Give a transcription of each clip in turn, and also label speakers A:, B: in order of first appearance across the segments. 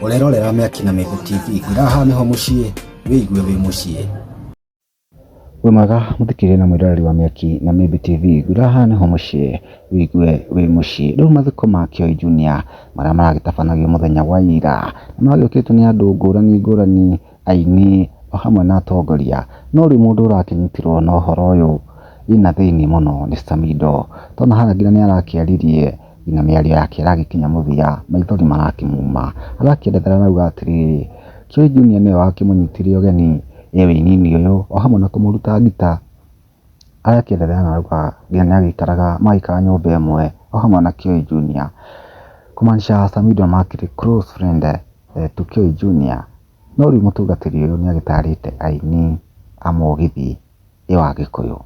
A: Ũrerorera Mĩaki na Mĩmbi TV, ngwĩra haha nĩho mũciĩ, wĩigue wĩ mũciĩ. Wĩ mwega mũthikĩrĩria na mwĩroreri wa Mĩaki na Mĩmbi TV, ngwĩra haha nĩho mũciĩ, wĩigue wĩ mũciĩ. Rĩu mathiko ma Kĩoi Junior marĩa maragĩtabanagio mũthenya wa ira, nĩ maragĩũkĩtwo nĩ andũ ngũrani ngũrani, aini o hamwe na atongoria. No rĩu mũndũ ũrakĩnyitirwo na ũhoro ũyũ ina thĩiniĩ mũno nĩ Samidoh, tondũ harĩa nginya nĩ arakĩaririe nginya mĩario yake ĩragĩkinya mũthia maithori marakĩmuma. Arakĩerethera arauga atĩrĩrĩ, Kĩoi Junior nĩwe wakĩmũnyitire ũgeni ĩ wĩini-inĩ ũyũ o hamwe na kũmũruta ngita. Arakĩerethera na arauga nginya nĩ agĩikaraga magĩikaraga nyũmba ĩmwe o hamwe na Kĩoi Junior. Kũmaanisha Samidoh makĩrĩ close friend to Kĩoi Junior. No rĩu mũtungatĩri ũyũ nĩ agĩtarĩte aini a mũgithi ĩ wa Gĩkũyũ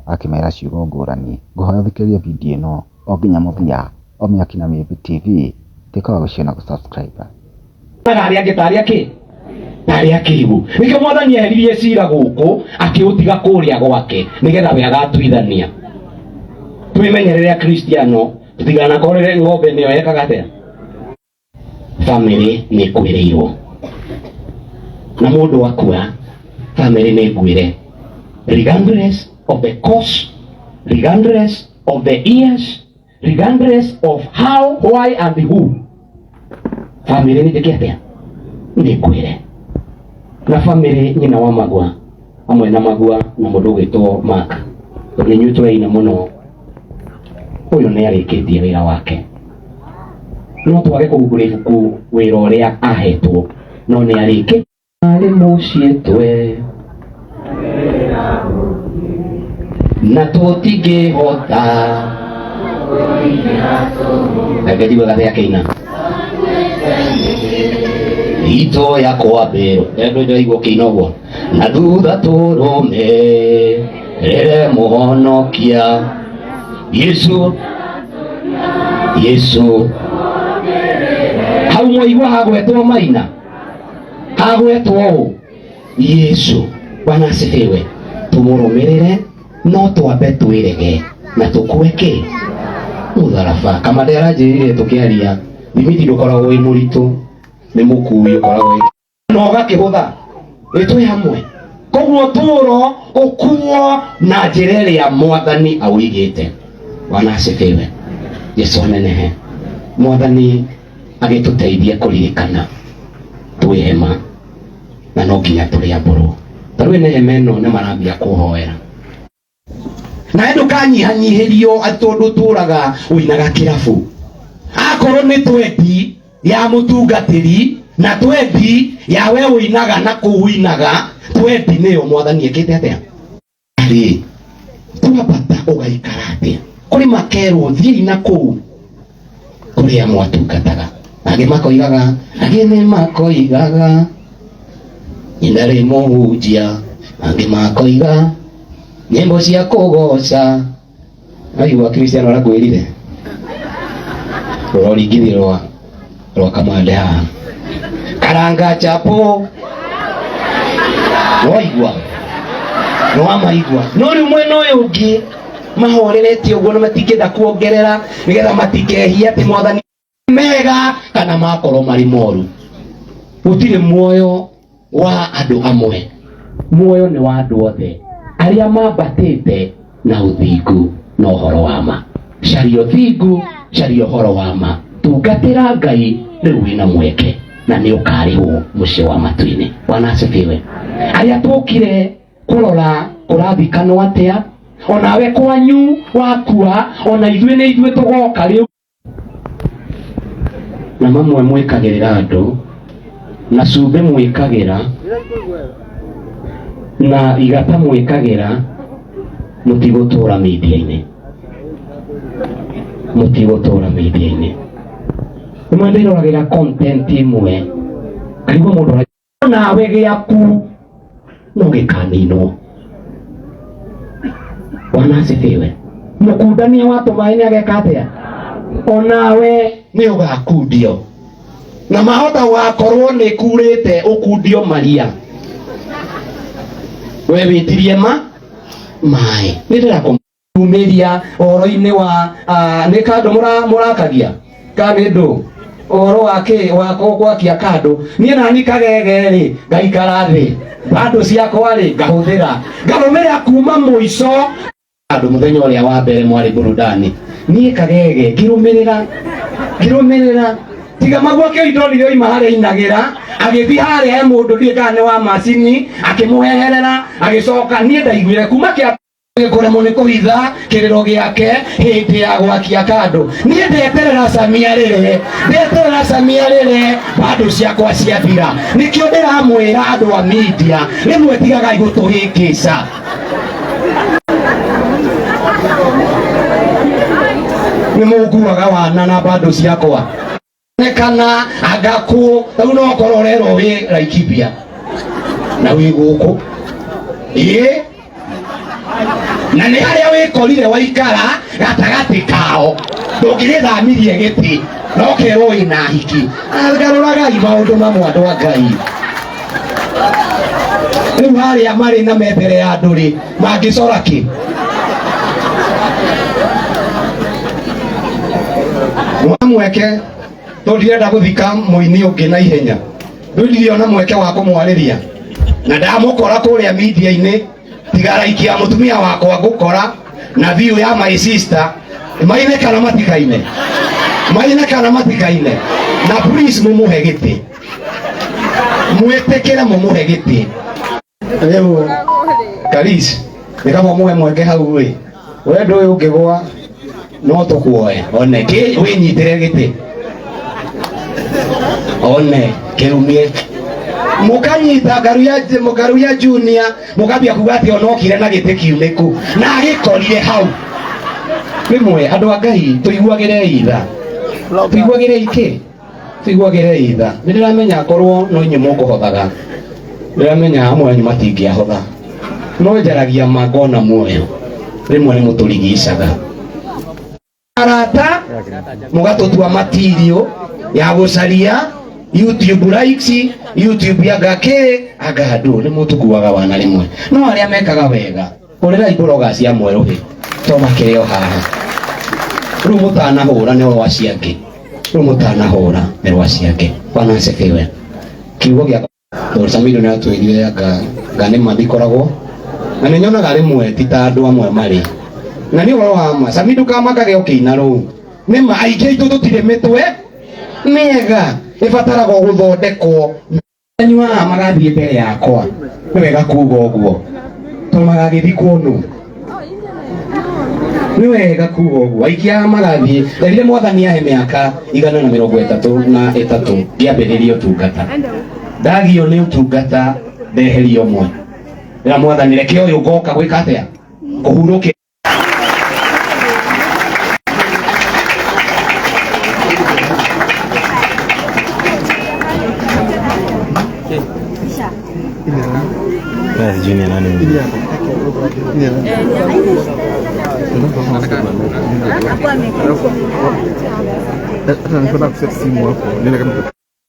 A: akĩmera ciugo ngũrani. Ngũhoya ũthikĩrĩrie video ĩno o nginya mũthia o Mĩaki na Mĩmbi TV. Tuĩka wa gũ share na gũ subscribe.
B: Onaga arĩa angĩ tarĩ akĩ tarĩ akĩgu. Nĩkĩo Mwathani eheririe cira gũkũ akĩũtiga kũrĩa gwake nĩgetha we agatuithania. Twĩmenyerere Akristiano tũtiganakorere ng'ombe nĩyo yekaga atĩa? Famĩlĩ nĩ ĩkuĩrĩirwo na mũndũ akua, famĩlĩ nĩ nguĩre, regardless of the cause, regardless of the years, regardless of how, why and who. Famĩlĩ nĩ njĩke atĩa? Nĩ ngwĩre na famĩlĩ nyina wa Magua hamwe na Magua na mũndũ ũgwĩtwo Mark, tondũ nĩ inyuĩ tũraina mũno. Ũyũ nĩ arĩkĩtie wĩra wake. No twage kũhumbũra ibuku wĩra ũrĩa ahetwo, no nĩ arĩkĩtie. Arĩ mũciĩ twe na tũtingĩhota. Reke njigue gathĩ akĩina itũ ya kwambĩrwo ndũ ndĩraigua ũkĩina ũguo na thutha tũrũme rĩre mũhonokia Yesu Yesu. Hau mwaigua hagwetwo maina, hagwetwo ũ? Yesu. Bwana asifiwe. Tũmũrũmĩrĩre no twambe twĩrege na tũkue kĩ mũtharaba. Kamande aranjĩrire tũkĩaria, thimiti ndũkoragwo wĩ mũritũ, nĩ mũkui ũkoragwo wĩ na ũgakĩhũtha. Ĩ twĩ hamwe. Koguo tũro ũkuo na njĩra ĩrĩa Mwathani aũigĩte. Bwana asifiwe. Yesu anenehe. Mwathani agĩtũteithie kũririkana twĩ hema na no nginya tũrĩambũrwo. Ta rĩu ene hema ĩno nĩ marambia kũhoera. Nawe ndũkanyihanyihĩrio atĩ tondũ ũtũraga ũinaga kĩrabu. Akorwo nĩ twendi ya mũtungatĩri na twendi ya we ũinaga na kũu ũinaga, twendi nĩyo Mwathani ekĩte atĩa? Rĩ twambata ũgaikara atĩa? Kũrĩ makerwo thiĩi na kũu kũrĩa mwatungataga, angĩ makoigaga, angĩ nĩ makoigaga ndarĩ mũhunjia, angĩ makoiga nyĩmbo cia kũgoca. Aigua Kristiano arakwĩrire rũroringithio rwa rwa kamande haha karanga chapo waigua nĩwamaigua. No rĩu mwena ũyũ ũngĩ mahoreretie ũguo na matingĩenda kuongerera nĩgetha matikehie atĩ Mwathani mega kana makorwo marĩ moru. Gũtirĩ muoyo wa andũ amwe, muoyo nĩ wa andũ othe arĩa mambatĩte na ũthingu na ũhoro wa ma. Caria ũthingu, caria ũhoro wa ma, tungatĩra Ngai rĩu wĩna mweke na nĩ ũkarĩhwo mũciĩ wa matu-inĩ. Bwana asifiwe. Arĩa tũkire kũrora kũrathikanwo atĩa, onawe kwanyu wakua, ona ithuĩ nĩ ithuĩ tũgoka rĩu. Na mamwe mwĩkagĩrĩra andũ na cumbĩ mwĩkagĩra na igata mwĩkagĩra, mũtigũtũra media-inĩ, mũtigũtũra media-inĩ. Rĩmwe ndĩroragĩra content ĩmwe ngaigua mũndũ nawe gĩaku no gĩkaninwo. Bwana asifiwe. Mũkundania wa tũmaĩ nĩ ageka atĩa? Onawe nĩ ũgakundio, na mahota gũgakorwo nĩ kurĩte ũkundio maria we wĩtirie ma maĩ. Nĩ ndĩrakũmĩria ũhoro-inĩ wa nĩ kandũ mũrakagia ka nĩ ndũ. Ũhoro wa kĩ wa gwakia kandũ niĩ nani kagege rĩ ngaikara thĩ bandũ ciakwa rĩ ngahũthĩra ngarũmĩrĩra kuma mũico andũ mũthenya ũrĩa wa mbere mwarĩ burudani niĩ kagege ngĩrũmĩrĩra ngĩrũmĩrĩra tiga magwake ndonire oima harĩa inagĩra agĩthiĩ harĩa he mũndũ ndiĩ kana nĩ wa macini akĩmũheherera agĩcoka niĩ ndaiguire kuma kĩa kũremwo nĩ kũhitha kĩrĩro gĩake hĩndĩ ya gwakia kandũ niĩ ndeterera Samia rĩrĩ ndeterera Samia rĩrĩ bandũ ciakwa ciathira nĩkĩo ndĩramwĩra andũ a media rĩmwe tigagai gũtũhĩngĩca. Nĩ mũnguaga wana na bandũ ciakwa nekana agakũ rĩu no korwo ũrerwo wĩ Laikipia na wĩ gũkũ ĩĩ na nĩ harĩa wĩkorire waikara gatagatĩ kao ndũngĩgĩthamirie gĩtĩ no kerwo wĩna hiki. Garũragai maũndũ mamwe andũ a Ngai. Rĩu harĩa marĩ na me mbere ya andũ rĩ mangĩcora kĩ? Mweke tondũ ndirenda gũthika mũini ũngĩ na ihenya rĩu ndirĩ ona mweke wa kũmwarĩria na ndamũkora kũrĩa media-inĩ tigaraikia mũtumia wakwa ngũkora na view ya my sister maine kana matikaine maine kana matikaine na please mumuhe gĩtĩ mwĩtĩkĩre mumuhe gĩtĩ. Rĩu Karis nĩ kaba muhe mweke hau ĩ we ndũĩ ũngĩgwa no tũkuoe one kĩ wĩnyitĩre gĩtĩ one kĩrumie mũkanyita Ngaruya Junior mũkambia kuga atĩ onokire na gĩtĩ kiunĩku na agĩkorire hau. Rĩmwe andũ a Ngai tũiguagĩre itha tũiguagĩre ikĩ tũiguagĩre itha. Nĩ ndĩramenya korwo no inyuĩ mũkũhothaga ndĩramenya amwe anyu matingĩahotha no njaragia ma ngona muoyo rĩmwe nĩ mũtũrigicaga arata mũgatũtua material ya gũcaria YouTube likes YouTube ya ngakĩ anga andũ nĩ mũtũkuaga wana rĩmwe no arĩa mekaga wega hũrĩrai bloggers cia mwerũhĩ to makĩrĩ o haha rĩu mũtanahũra nĩ rwa ciangĩ rĩu mũtanahũra nĩ rwa ciangĩ. Bwana asifiwe. Kiugo gĩa tondũ Samido nĩ atwĩrire anga nga nĩ mathikoragwo na nĩ nyonaga rĩmwe ti ta andũ amwe marĩ na nĩ ũhoro wa ma Samido kamakage ũkĩina rũu nĩ ma aingĩ aitũ tũtirĩ mĩtwe mĩega ĩbataragwo gũthondekwo anyua magathiĩ mbere yakwa nĩ wega kuga ũguo to magagĩthikwo nũ nĩ wega kuga ũguo aingĩ aya magathiĩ nderire mwathani ahe mĩaka 133 ngĩambĩrĩria ũtungata ndagio nĩ ũtungata ndeherio ũmwe ndĩra mwathani reke ũyũ ngoka gwĩka atĩa kũhurũkĩra.
C: Sijui ni nani mwingine.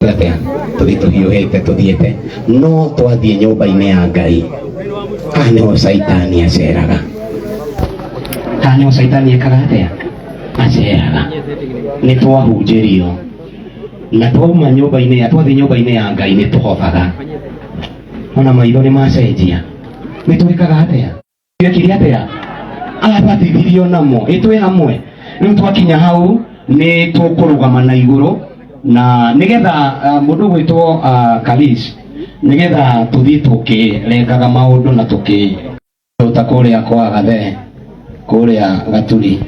B: Atĩa tũthiĩ tũhiũhĩte tũthiĩte no twathiĩ nyũmba-inĩ ya Ngai haha nĩho caitani aceraga haha nĩho caitani ekaga atĩa aceraga nĩ twahunjĩrio na twauma nyũmba-inĩ ya twathiĩ nyũmba-inĩ ya Ngai nĩ tũhothaga ona maitho nĩ macenjia nĩ twĩkaga atĩa twekire atĩa abatithirio namo ĩtwĩ hamwe rĩu twakinya hau nĩ tũkũrũgama na igũrũ na nĩgetha mũndũ gwĩtwo Karis nĩgetha tũthiĩ tũkĩrengaga maũndũ na tũkĩruta kũrĩa kwa Gathe kũrĩa Gaturi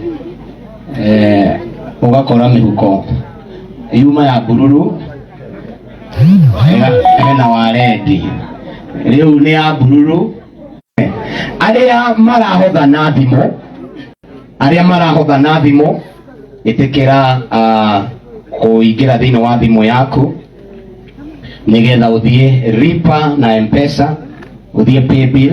B: ũgakora mĩhuko yuma ya bururu hena wa rendi rĩu nĩ ya bururu arĩa marahotha na thimũ arĩa marahotha na thimũ ĩtĩkĩra kũingĩra thĩinĩ wa thimũ yaku nĩgetha ũthiĩ Lipa na M-Pesa ũthiĩ Paybill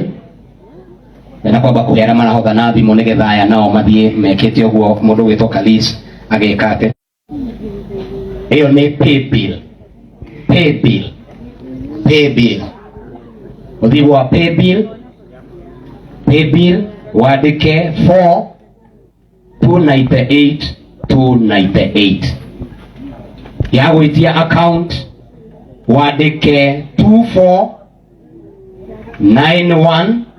B: na kwamba kũhe arĩa marahotha na thimũ nĩgetha aya nao mathiĩ mekĩte ũguo mũndũ gwĩtwo Kalis agĩka atĩ ĩyo nĩ Paybill Paybill Paybill ũthiĩ gwa Paybill Paybill wandĩke 4 298 298 Ya gwĩtia account wandĩke 24 91.